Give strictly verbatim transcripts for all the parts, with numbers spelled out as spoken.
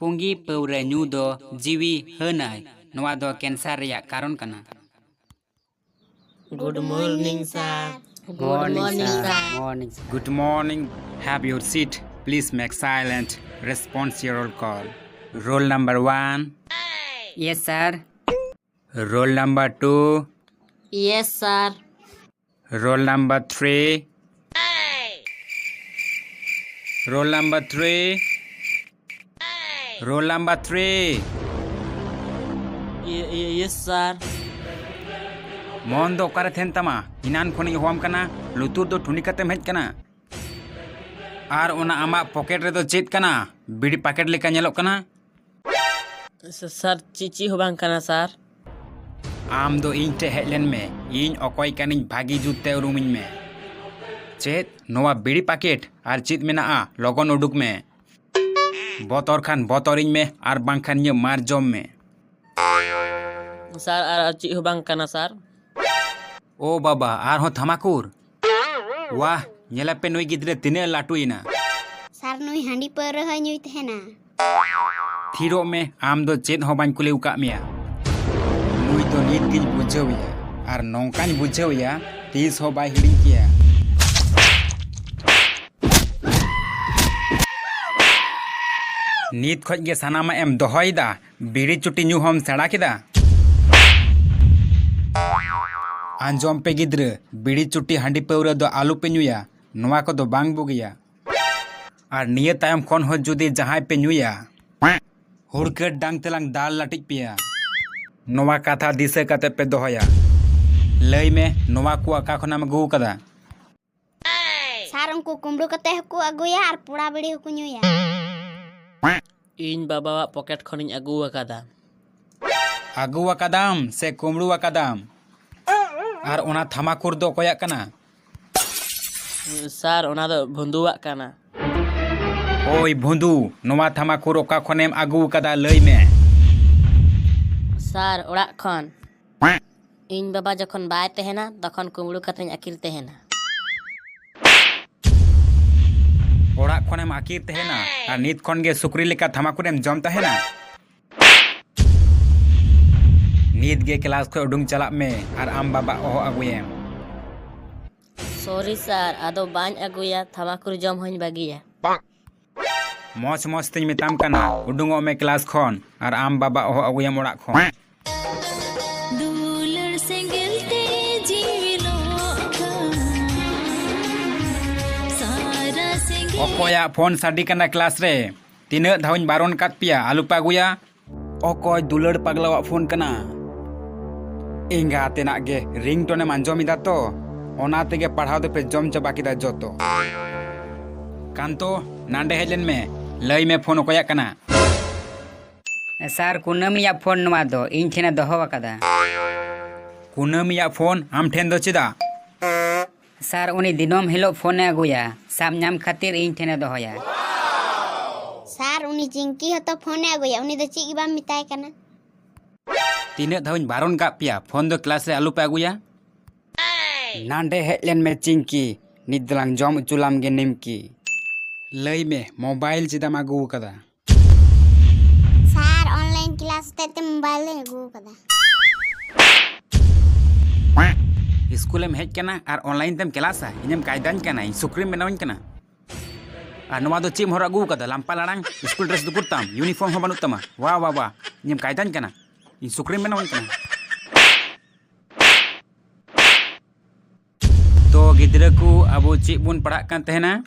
ᱯᱩᱸᱜᱤ ᱯᱟᱹᱣᱨᱟᱹ ᱧᱩ ᱫᱚ ᱡᱤᱣᱤ ᱦᱟᱹᱱᱟᱭ᱾ ᱱᱚᱣᱟ ᱫᱚ cancer ᱨᱮᱭᱟᱜ ᱠᱟᱨᱚᱱ ᱠᱟᱱᱟ᱾ Good morning, sir. Morning, sir. Morning, sir. Good morning. Have your seat. Please make silent. Response your roll call. Roll number one. Yes, sir. Roll number two. Yes, sir. Roll number three. Roll number three. Roll number three. Ye- ye- yes, sir. ᱢᱚᱱ ᱫᱚ ᱚᱠᱟᱨᱮ ᱛᱟᱦᱮᱱ ᱛᱟᱢᱟ? ᱮᱱᱟᱱ ᱠᱷᱚᱱᱤᱧ ᱦᱚᱦᱚᱣᱟᱢ ᱠᱟᱱᱟ, ᱞᱩᱛᱩᱨ ᱫᱚ ᱴᱷᱩᱱᱤ ᱠᱟᱛᱮᱢ ᱦᱮᱡ ᱠᱟᱱᱟ᱾ ᱟᱨ ᱚᱱᱟ ᱟᱢᱟᱜ ᱯᱚᱠᱮᱴ ᱨᱮᱫᱚ ᱪᱮᱫ ᱠᱟᱱᱟ? ᱵᱤᱲᱤ ᱯᱟᱠᱮᱴ ᱞᱮᱠᱟ ᱧᱮᱞᱚᱜ ᱠᱟᱱᱟ᱾ ᱥ- ᱥᱟᱨ, ᱪᱮᱫ ᱪᱮᱫ ᱦᱚᱸ ᱵᱟᱝ ᱠᱟᱱᱟ, ᱥᱟᱨ᱾ ᱟᱢ ᱫᱚ ᱤᱧ ᱴᱷᱮᱱ ᱦᱮᱡ ᱞᱮᱱ ᱢᱮ, ᱤᱧ ᱚᱠᱚᱭ ᱠᱟᱹᱱᱟᱹᱧ ᱵᱷᱟᱹᱜᱤ ᱡᱩᱛ ᱛᱮ ᱩᱨᱩᱢᱤᱧ ᱢᱮ᱾ ᱪᱮᱫ? ᱱᱚᱣᱟ ᱵᱤᱲᱤ ᱯᱟᱠᱮᱴ ᱟᱨ ᱪᱮᱫ ᱢᱮᱱᱟᱜᱼᱟ? ᱞᱚᱜᱚᱱ ᱩᱰᱩᱠ ᱢᱮ᱾ ᱵᱚᱛᱚᱨ ᱠᱷᱟᱱ ᱵᱚᱛᱚᱨᱤᱧ ᱢᱮ, ᱟᱨ ᱵᱟᱝᱠᱷᱟᱱ ᱤᱧᱟᱹᱜ ᱢᱟᱨ ᱡᱚᱢ ᱢᱮ᱾ ᱥᱟᱨ, ᱟᱨ ᱟᱨ ᱪᱮᱫ ᱦᱚᱸ ᱵᱟᱝ ᱠᱟᱱᱟ, ᱥᱟᱨ᱾ ᱳ ᱵᱟᱵᱟ, ᱟᱨᱦᱚᱸ ᱛᱷᱟᱢᱟᱠᱩᱨ? ᱣᱟᱦ, ᱧᱮᱞᱮᱯᱮ ᱱᱩᱭ ᱜᱤᱫᱽᱨᱟᱹ ᱛᱤᱱᱟᱹᱜ ᱮ ᱞᱟᱹᱴᱩᱭᱮᱱᱟ᱾ ᱥᱟᱨ, ᱱᱩᱭ ᱦᱟᱺᱰᱤ ᱯᱟᱹᱣᱨᱟᱹ ᱦᱚᱸᱭ ᱧᱩᱭ ᱛᱟᱦᱮᱱᱟ᱾ ᱛᱷᱤᱨᱚᱜ ᱢᱮ, ᱟᱢ ᱫᱚ ᱪᱮᱫ ᱦᱚᱸ ᱵᱟᱹᱧ ᱠᱩᱞᱤ ᱟᱠᱟᱫ ᱢᱮᱭᱟ᱾ ᱱᱩᱭ ᱫᱚ ᱱᱤᱛ ᱜᱤᱧ ᱵᱩᱡᱷᱟᱹᱣᱮᱭᱟ, ᱟᱨ ᱱᱚᱝᱠᱟᱧ ᱵᱩᱡᱷᱟᱹᱣᱮᱭᱟ, ᱛᱤᱥ ᱦᱚᱸ ᱵᱟᱭ ᱦᱤᱲᱤᱧ ᱠᱮᱭᱟ᱾ ᱱᱤᱛ ᱠᱷᱚᱡ ᱜᱮ ᱥᱟᱱᱟᱢᱟᱜ ᱮᱢ ᱫᱚᱦᱚᱭᱮᱫᱟ? ᱵᱤᱲᱤ ᱪᱩᱴᱤ ᱧᱩ ᱦᱚᱸᱢ ᱥᱮᱬᱟ ᱠᱮᱫᱟ? ᱟᱸᱡᱚᱢ ᱯᱮ ᱜᱤᱫᱽᱨᱟᱹ, ᱵᱤᱲᱤ ᱪᱩᱴᱤ ᱦᱟᱺᱰᱤ ᱯᱟᱹᱣᱨᱟᱹ ᱫᱚ ᱟᱞᱚᱯᱮ ᱧᱩᱭᱟ, ᱱᱚᱣᱟ ᱠᱚᱫᱚ ᱵᱟᱝ ᱵᱩᱜᱤᱭᱟ᱾ ᱟᱨ ᱱᱤᱭᱟᱹ ᱛᱟᱭᱚᱢ ᱠᱷᱚᱱ ᱦᱚᱸ ᱡᱩᱫᱤ ᱡᱟᱦᱟᱸᱭ ᱯᱮ ᱧᱩᱭᱟ, ᱦᱩᱲᱠᱟᱹ ᱰᱟᱝ ᱛᱮᱞᱟᱝ ᱫᱟᱞ ᱞᱟᱹᱴᱤᱡ ᱯᱮᱭᱟ᱾ ᱱᱚᱣᱟ ᱠᱟᱛᱷᱟ ᱫᱤᱥᱟᱹ ᱠᱟᱛᱮ ᱯᱮ ᱫᱚᱦᱚᱭᱟ᱾ ᱞᱟᱹᱭ ᱢᱮ, ᱱᱚᱣᱟ ᱠᱚ ᱚᱠᱟ ᱠᱷᱚᱱᱮᱢ ᱟᱹᱜᱩ ᱟᱠᱟᱫᱟ? ᱥᱟᱨ, ᱩᱱᱠᱩ ᱠᱩᱢᱵᱽᱲᱩ ᱠᱟᱛᱮ ᱦᱚᱸᱠᱚ ᱟᱹᱜᱩᱭᱟ ᱟᱨ ᱯᱚᱲᱟ ᱵᱤᱲᱤ ᱦᱚᱸᱠᱚ ᱧᱩᱭᱟ᱾ ᱤᱧ ᱵᱟᱵᱟᱣᱟᱜ ᱯᱚᱠᱮᱴ ᱠᱷᱚᱱᱤᱧ ᱟᱹᱜᱩ ᱟᱠᱟᱫᱟ᱾ ᱟᱹᱜᱩ ᱟᱠᱟᱫᱟᱢ ᱥᱮ ᱠᱩᱢᱵᱽᱲᱩ ᱟᱠᱟᱫᱟᱢ? ᱟᱨ ᱚᱱᱟ ᱛᱷᱟᱢᱟᱠᱩᱨ ᱫᱚ ᱚᱠᱚᱭᱟᱜ ᱠᱟᱱᱟ? ᱥᱟᱨ, ᱚᱱᱟ ᱫᱚ ᱵᱷᱩᱸᱫᱩᱣᱟᱜ ᱠᱟᱱᱟ᱾ ᱳᱭ ᱵᱷᱩᱸᱫᱩ, ᱱᱚᱣᱟ ᱛᱷᱟᱢᱟᱠᱩᱨ ᱚᱠᱟ ᱠᱷᱚᱱᱮᱢ ᱟᱹᱜᱩ ᱟᱠᱟᱫᱟ, ᱞᱟᱹᱭ ᱢᱮ᱾ ᱥᱟᱨ, ᱚᱲᱟᱜ ᱠᱷᱚᱱ᱾ ᱤᱧ ᱵᱟᱵᱟ ᱡᱚᱠᱷᱚᱱ ᱵᱟᱭ ᱛᱟᱦᱮᱱᱟ, ᱛᱚᱠᱷᱚᱱ ᱠᱩᱢᱵᱽᱲᱩ ᱠᱟᱛᱮᱧ ᱟᱹᱠᱤᱨ ᱛᱟᱦᱮᱱᱟ᱾ ᱚᱲᱟᱜ ᱠᱷᱚᱱᱮᱢ ᱟᱹᱠᱤᱨ ᱛᱟᱦᱮᱱᱟ ᱟᱨ ᱱᱤᱛ ᱠᱷᱚᱱ ᱜᱮ ᱥᱩᱠᱨᱤ ᱞᱮᱠᱟ ᱛᱷᱟᱢᱟᱠᱩᱨᱮᱢ ᱡᱚᱢ ᱛᱟᱦᱮᱱᱟ? ᱱᱤᱛ ᱜᱮ ᱠᱞᱟᱥ ᱠᱷᱚᱱ ᱩᱰᱩᱝ ᱪᱟᱞᱟᱜ ᱢᱮ ᱟᱨ ᱟᱢ ᱵᱟᱵᱟ ᱚᱦᱚ ᱟᱹᱜᱩᱭᱮᱢ᱾ ᱥᱚᱨᱤ ᱥᱟᱨ, ᱟᱫᱚ ᱵᱟᱹᱧ ᱟᱹᱜᱩᱭᱟ, ᱛᱷᱟᱢᱟᱠᱩᱨ ᱡᱚᱢ ᱦᱚᱧ ᱵᱟᱹᱜᱤᱭᱟ᱾ ᱢᱚᱸᱡᱽ ᱢᱚᱸᱡᱽ ᱛᱮᱧ ᱢᱮᱛᱟᱢ ᱠᱟᱱᱟ, ᱩᱰᱩᱝᱚᱜ ᱢᱮ ᱠᱞᱟᱥ ᱠᱷᱚᱱ ᱟᱨ ᱟᱢ ᱵᱟᱵᱟ ᱚᱦᱚ ᱟᱹᱜᱩᱭᱮᱢ ᱚᱲᱟᱜ ᱠᱷᱚᱱ᱾ ᱫᱩᱞᱟᱹᱲ ᱥᱮᱸᱜᱮᱞ ᱛᱮ ᱡᱤᱣᱤ ᱞᱚᱜ ᱠᱟᱱᱟ᱾ ᱥᱟᱨᱟ ᱥᱮᱸᱜᱮᱞ ᱚᱠᱚᱭᱟᱜ ᱯᱷᱳᱱ ᱥᱟᱰᱮ ᱠᱟᱱᱟ ᱠᱞᱟᱥ ᱨᱮ? ᱛᱤᱱᱟᱹᱜ ᱫᱷᱟᱣᱤᱧ ᱵᱟᱨᱚᱱ ᱠᱟᱫ ᱯᱮᱭᱟ ᱟᱞᱚᱯᱮ ᱟᱹᱜᱩᱭᱟ? ᱚᱠᱚᱭ ᱫᱩᱞᱟᱹᱲ ᱯᱟᱜᱽᱞᱟᱣᱟᱜ ᱯᱷᱳᱱ ᱠᱟᱱᱟ? ᱮᱸᱜᱟ ᱛᱮᱱᱟᱜ ᱜᱮ ᱨᱤᱝᱴᱳᱱᱮᱢ ᱟᱸᱡᱚᱢ ᱮᱫᱟ ᱛᱚ, ᱚᱱᱟ ᱛᱮᱜᱮ ᱯᱟᱲᱦᱟᱣ ᱫᱚᱯᱮ ᱡᱚᱢ ᱪᱟᱵᱟ ᱠᱮᱫᱟ ᱡᱚᱛᱚ᱾ ᱠᱟᱱᱛᱚ, ᱱᱟᱸᱰᱮ ᱦᱮᱡ ᱞᱮᱱ ᱢᱮ, ᱞᱟᱹᱭ ᱢᱮ ᱯᱷᱳᱱ ᱚᱠᱚᱭᱟᱜ ᱠᱟᱱᱟ? ᱥᱟᱨ, ᱠᱩᱱᱟᱹᱢᱤᱭᱟᱜ ᱯᱷᱳᱱ ᱱᱚᱣᱟ ᱫᱚ, ᱤᱧ ᱴᱷᱮᱱᱮ ᱫᱚᱦᱚ ᱟᱠᱟᱫᱟ᱾ ᱠᱩᱱᱟᱹᱢᱤᱭᱟᱜ ᱯᱷᱳᱱ ᱟᱢ ᱴᱷᱮᱱ ᱫᱚ ᱪᱮᱫᱟᱜ? ᱥᱟᱨ, ᱩᱱᱤ ᱫᱤᱱᱟᱹᱢ ᱦᱤᱞᱳᱜ ᱯᱷᱳᱱᱮ ᱟᱹᱜᱩᱭᱟ, ᱥᱟᱵ ᱧᱟᱢ ᱠᱷᱟᱹᱛᱤᱨ ᱤᱧ ᱴᱷᱮᱱᱮ ᱫᱚᱦᱚᱭᱟ᱾ ᱥᱟᱨ, ᱩᱱᱤ ᱪᱤᱝᱠᱤ ᱦᱚᱸᱛᱚ ᱯᱷᱳᱱᱮ ᱟᱹᱜᱩᱭᱟ, ᱩᱱᱤ ᱫᱚ ᱪᱮᱫ ᱜᱮ ᱵᱟᱢ ᱢᱮᱛᱟᱭ ᱠᱟᱱᱟ᱾ ᱛᱤᱱᱟᱹᱜ ᱫᱷᱟᱣᱤᱧ ᱵᱟᱨᱚᱱ ᱠᱟᱜ ᱯᱮᱭᱟ, ᱯᱷᱳᱱ ᱫᱚ ᱠᱞᱟᱥ ᱨᱮ ᱟᱞᱚᱯᱮ ᱟᱹᱜᱩᱭᱟ᱾ ᱱᱟᱸᱰᱮ ᱦᱮᱡ ᱞᱮᱱ ᱢᱮ ᱪᱤᱝᱠᱤ, ᱱᱤᱛ ᱫᱚᱞᱟᱝ ᱡᱚᱢ ᱦᱚᱪᱚ ᱞᱟᱢ ᱜᱮ ᱱᱤᱢᱠᱤ᱾ ᱞᱟᱹᱭ ᱢᱮ, ᱢᱳᱵᱟᱭᱤᱞ ᱪᱮᱫᱟᱢ ᱟᱹᱜᱩ ᱟᱠᱟᱫᱟ? ᱥᱟᱨ, ᱚᱱᱞᱟᱭᱤᱱ ᱠᱞᱟᱥ ᱦᱚᱛᱮᱡ ᱛᱮ ᱢᱳᱵᱟᱭᱤᱞ ᱞᱤᱧ ᱟᱹᱜᱩ ᱟᱠᱟᱫᱟ᱾ ᱤᱥᱠᱩᱞᱮᱢ ᱦᱮᱡ ᱠᱟᱱᱟ ᱟᱨ ᱚᱱᱞᱟᱭᱤᱱ ᱛᱮᱢ ᱠᱞᱟᱥᱟ? ᱤᱧᱮᱢ ᱠᱟᱭᱫᱟᱧ ᱠᱟᱱᱟ, ᱤᱧ ᱥᱩᱠᱨᱤᱢ ᱵᱮᱱᱟᱣᱤᱧ ᱠᱟᱱᱟ? ᱟᱨ ᱱᱚᱣᱟ ᱫᱚ ᱪᱮᱫ ᱮᱢ ᱦᱚᱨᱚᱜ ᱟᱹᱜᱩ ᱟᱠᱟᱫᱟ? ᱞᱟᱢᱯᱟ ᱞᱟᱲᱟᱝ, ᱤᱥᱠᱩᱞ ᱰᱨᱮᱥ ᱫᱩᱠᱩᱨ ᱛᱟᱢ, ᱤᱭᱩᱱᱤᱯᱷᱚᱨᱢ ᱦᱚᱸ ᱵᱟᱹᱱᱩᱜ ᱛᱟᱢᱟ᱾ ᱣᱟ ᱣᱟ ᱣᱟ, ᱤᱧᱮᱢ ᱠᱟᱭᱫᱟᱧ ᱠᱟᱱᱟ? ᱤᱧ ᱥᱩᱠᱨᱤᱢ ᱵᱮᱱᱟᱣᱤᱧ ᱠᱟᱱᱟ? ᱛᱚ ᱜᱤᱫᱽᱨᱟᱹ ᱠᱚ, ᱟᱵᱚ ᱪᱮᱫ ᱵᱚᱱ ᱯᱟᱲᱦᱟᱜ ᱠᱟᱱ ᱛᱟᱦᱮᱱᱟ?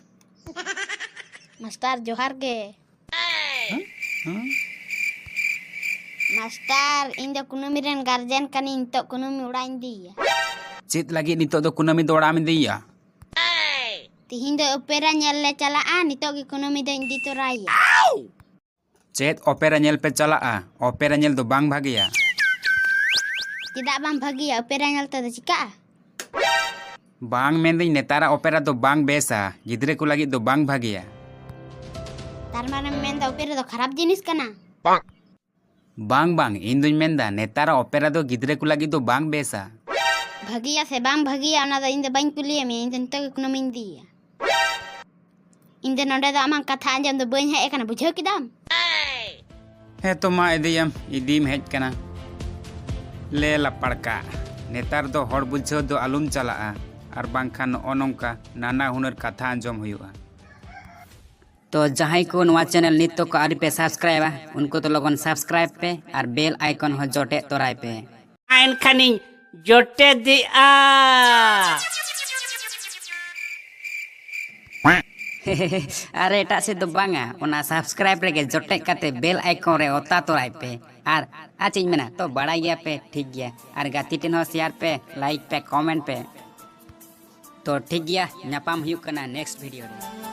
ᱢᱟᱥᱴᱟᱨ ᱡᱚᱦᱟᱨ ᱜᱮ᱾ ᱢᱟᱥᱴᱟᱨ, ᱤᱧ ᱫᱚ ᱠᱩᱱᱟᱹᱢᱤ ᱨᱮᱱ ᱜᱟᱨᱡᱮᱱ ᱠᱟᱹᱱᱟᱹᱧ, ᱱᱤᱛᱚᱜ ᱠᱩᱱᱟᱹᱢᱤ ᱚᱲᱟᱜ ᱤᱧ ᱤᱫᱤᱭᱮᱭᱟ᱾ ᱪᱮᱫ ᱞᱟᱹᱜᱤᱫ ᱱᱤᱛᱚᱜ ᱫᱚ ᱠᱩᱱᱟᱹᱢᱤ ᱫᱚ ᱚᱲᱟᱜ ᱮᱢ ᱤᱫᱤᱭᱮᱭᱟ? ᱛᱤᱦᱤᱧ ᱫᱚ ᱚᱯᱮᱨᱟ ᱧᱮᱞ ᱞᱮ ᱪᱟᱞᱟᱜᱼᱟ, ᱱᱤᱛᱚᱜ ᱜᱮ ᱠᱩᱱᱟᱹᱢᱤ ᱫᱚᱧ ᱤᱫᱤ ᱛᱚᱨᱟᱭᱮᱭᱟ᱾ ᱪᱮᱫ ᱚᱯᱮᱨᱟ ᱧᱮᱞ ᱯᱮ ᱪᱟᱞᱟᱜᱼᱟ? ᱚᱯᱮᱨᱟ ᱧᱮᱞ ᱫᱚ ᱵᱟᱝ ᱵᱷᱟᱜᱮᱭᱟ᱾ ᱪᱮᱫᱟᱜ ᱵᱟᱝ ᱵᱷᱟᱹᱜᱤᱭᱟ? ᱚᱯᱮᱨᱟ ᱧᱮᱞ ᱛᱮᱫᱚ ᱪᱤᱠᱟᱹᱜᱼᱟ? ᱵᱟᱝ, ᱢᱮᱱᱫᱟᱹᱧ ᱱᱮᱛᱟᱨᱟᱜ ᱚᱯᱮᱨᱟ ᱫᱚ ᱵᱟᱝ ᱵᱮᱥᱟ, ᱜᱤᱫᱽᱨᱟᱹ ᱠᱚ ᱞᱟᱹᱜᱤᱫ ᱫᱚ ᱵᱟᱝ ᱵᱷᱟᱜᱮᱭᱟ᱾ ᱛᱟᱨ ᱢᱟᱱᱮᱢ ᱢᱮᱱᱫᱟ ᱚᱯᱮᱨᱟ ᱫᱚ ᱠᱷᱟᱨᱟᱯ ᱡᱤᱱᱤᱥ ᱠᱟᱱᱟ? ᱵᱟᱝ ᱵᱟᱝ, ᱤᱧ ᱫᱩᱧ ᱢᱮᱱᱫᱟ ᱱᱮᱛᱟᱨᱟᱜ ᱚᱯᱮᱨᱟ ᱫᱚ ᱜᱤᱫᱽᱨᱟᱹ ᱠᱚ ᱞᱟᱹᱜᱤᱫ ᱫᱚ ᱵᱟᱝ ᱵᱮᱥᱟ᱾ ᱵᱷᱟᱹᱜᱤᱭᱟ ᱥᱮ ᱵᱟᱝ ᱵᱷᱟᱹᱜᱤᱭᱟ, ᱚᱱᱟ ᱫᱚ ᱤᱧ ᱫᱚ ᱵᱟᱹᱧ ᱠᱩᱞᱤᱭᱮᱫ ᱢᱮᱭᱟ, ᱤᱧ ᱫᱚ ᱱᱤᱛᱚᱜ ᱜᱮ ᱠᱩᱱᱟᱹᱢᱤᱧ ᱤᱫᱤᱭᱮᱭᱟ᱾ ᱤᱧ ᱫᱚ ᱱᱚᱰᱮ ᱫᱚ ᱟᱢᱟᱜ ᱠᱟᱛᱷᱟ ᱟᱸᱡᱚᱢ ᱫᱚ ᱵᱟᱹᱧ ᱦᱮᱡ ᱟᱠᱟᱱᱟ, ᱵᱩᱡᱷᱟᱹᱣ ᱠᱮᱫᱟᱢ? ᱦᱮᱸ ᱛᱚ, ᱢᱟ ᱤᱫᱤᱭᱟᱢ, ᱤᱫᱤᱢ ᱦᱮᱡ ᱠᱟᱱᱟ᱾ ᱞᱮ ᱞᱟᱯᱟᱲ ᱠᱟᱜ, ᱱᱮᱛᱟᱨ ᱫᱚ ᱦᱚᱲ ᱵᱩᱡᱷᱟᱹᱣ ᱫᱚ ᱟᱞᱚᱢ ᱪᱟᱞᱟᱜᱼᱟ, ᱟᱨ ᱵᱟᱝᱠᱷᱟᱱ ᱱᱚᱜᱼᱚ ᱱᱚᱝᱠᱟ ᱱᱟᱱᱟ ᱦᱩᱱᱟᱹᱨ ᱠᱟᱛᱷᱟ ᱟᱸᱡᱚᱢ ᱦᱩᱭᱩᱜᱼᱟ᱾ ᱛᱚ ᱡᱟᱦᱟᱸᱭ ᱠᱚ ᱱᱚᱣᱟ ᱪᱮᱱᱮᱞ ᱱᱤᱛ ᱛᱚᱠᱚ ᱟᱹᱣᱨᱤ ᱯᱮ ᱥᱟᱵᱥᱠᱨᱟᱭᱤᱵᱟ, ᱩᱱᱠᱩ ᱫᱚ ᱞᱚᱜᱚᱱ ᱥᱟᱵᱥᱠᱨᱟᱭᱤᱵ ᱯᱮ ᱟᱨ ᱵᱮᱞ ᱟᱭᱠᱚᱱ ᱦᱚᱸ ᱡᱚᱴᱮᱫ ᱛᱚᱨᱟᱭ ᱯᱮ᱾ ᱮᱱᱠᱷᱟᱱᱤᱧ ᱡᱚᱴᱮᱫᱮᱜᱼᱟ᱾ ᱟᱨ ᱮᱴᱟᱜ ᱥᱮᱫ ᱫᱚ ᱵᱟᱝᱟ, ᱚᱱᱟ ᱥᱟᱵᱥᱠᱨᱟᱭᱤᱵ ᱨᱮᱜᱮ ᱡᱚᱴᱮᱫ ᱠᱟᱛᱮ ᱵᱮᱞ ᱟᱭᱠᱚᱱ ᱨᱮ ᱚᱛᱟ ᱛᱚᱨᱟᱭ ᱯᱮ᱾ ᱟᱨ ᱟᱨ ᱪᱮᱫ ᱤᱧ ᱢᱮᱱᱟ, ᱛᱚ ᱵᱟᱲᱟᱭ ᱜᱮᱭᱟ ᱯᱮ, ᱴᱷᱤᱠ ᱜᱮᱭᱟ᱾ ᱟᱨ ᱜᱟᱛᱮ ᱴᱷᱮᱱ ᱦᱚᱸ ᱥᱮᱭᱟᱨ ᱯᱮ, ᱞᱟᱭᱤᱠ ᱯᱮ, ᱠᱚᱢᱮᱱᱴ ᱯᱮ᱾ ᱛᱚ ᱴᱷᱤᱠ ᱜᱮᱭᱟ, ᱧᱟᱯᱟᱢ ᱦᱩᱭᱩᱜ ᱠᱟᱱᱟ ᱱᱮᱠᱥᱴ ᱵᱷᱤᱰᱤᱭᱳ ᱨᱮ᱾